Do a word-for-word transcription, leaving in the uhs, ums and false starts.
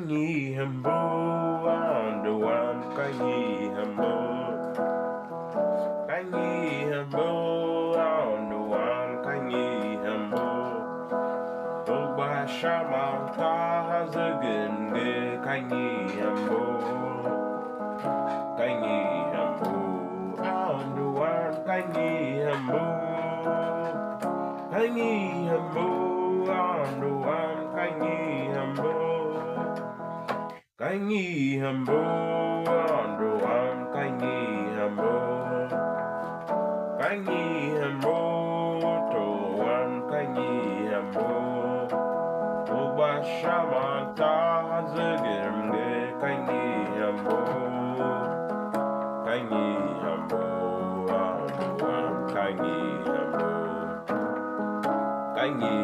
Ka ngi hem bo, an do wan ka ngi hem bo. Ka ngi hem bo, an do wan ka ngi hem bo. Ugba shaman ta ha zegen ge ka ngi hem bo. Ka ngi hem bo, an do wan ka ngi hem bo. Ka ngi hem bo, an do wan ka ngi hem bo. Ka ngi hem bo, an do wan ka ngi hem bo. Ka ngi hem bo, to wan ka ngi hem bo. Ugba shaman ta ha zegen ge ka ngi hem bo. Ka ngi hem bo, an do wan ka ngi hem bo. Ka ngi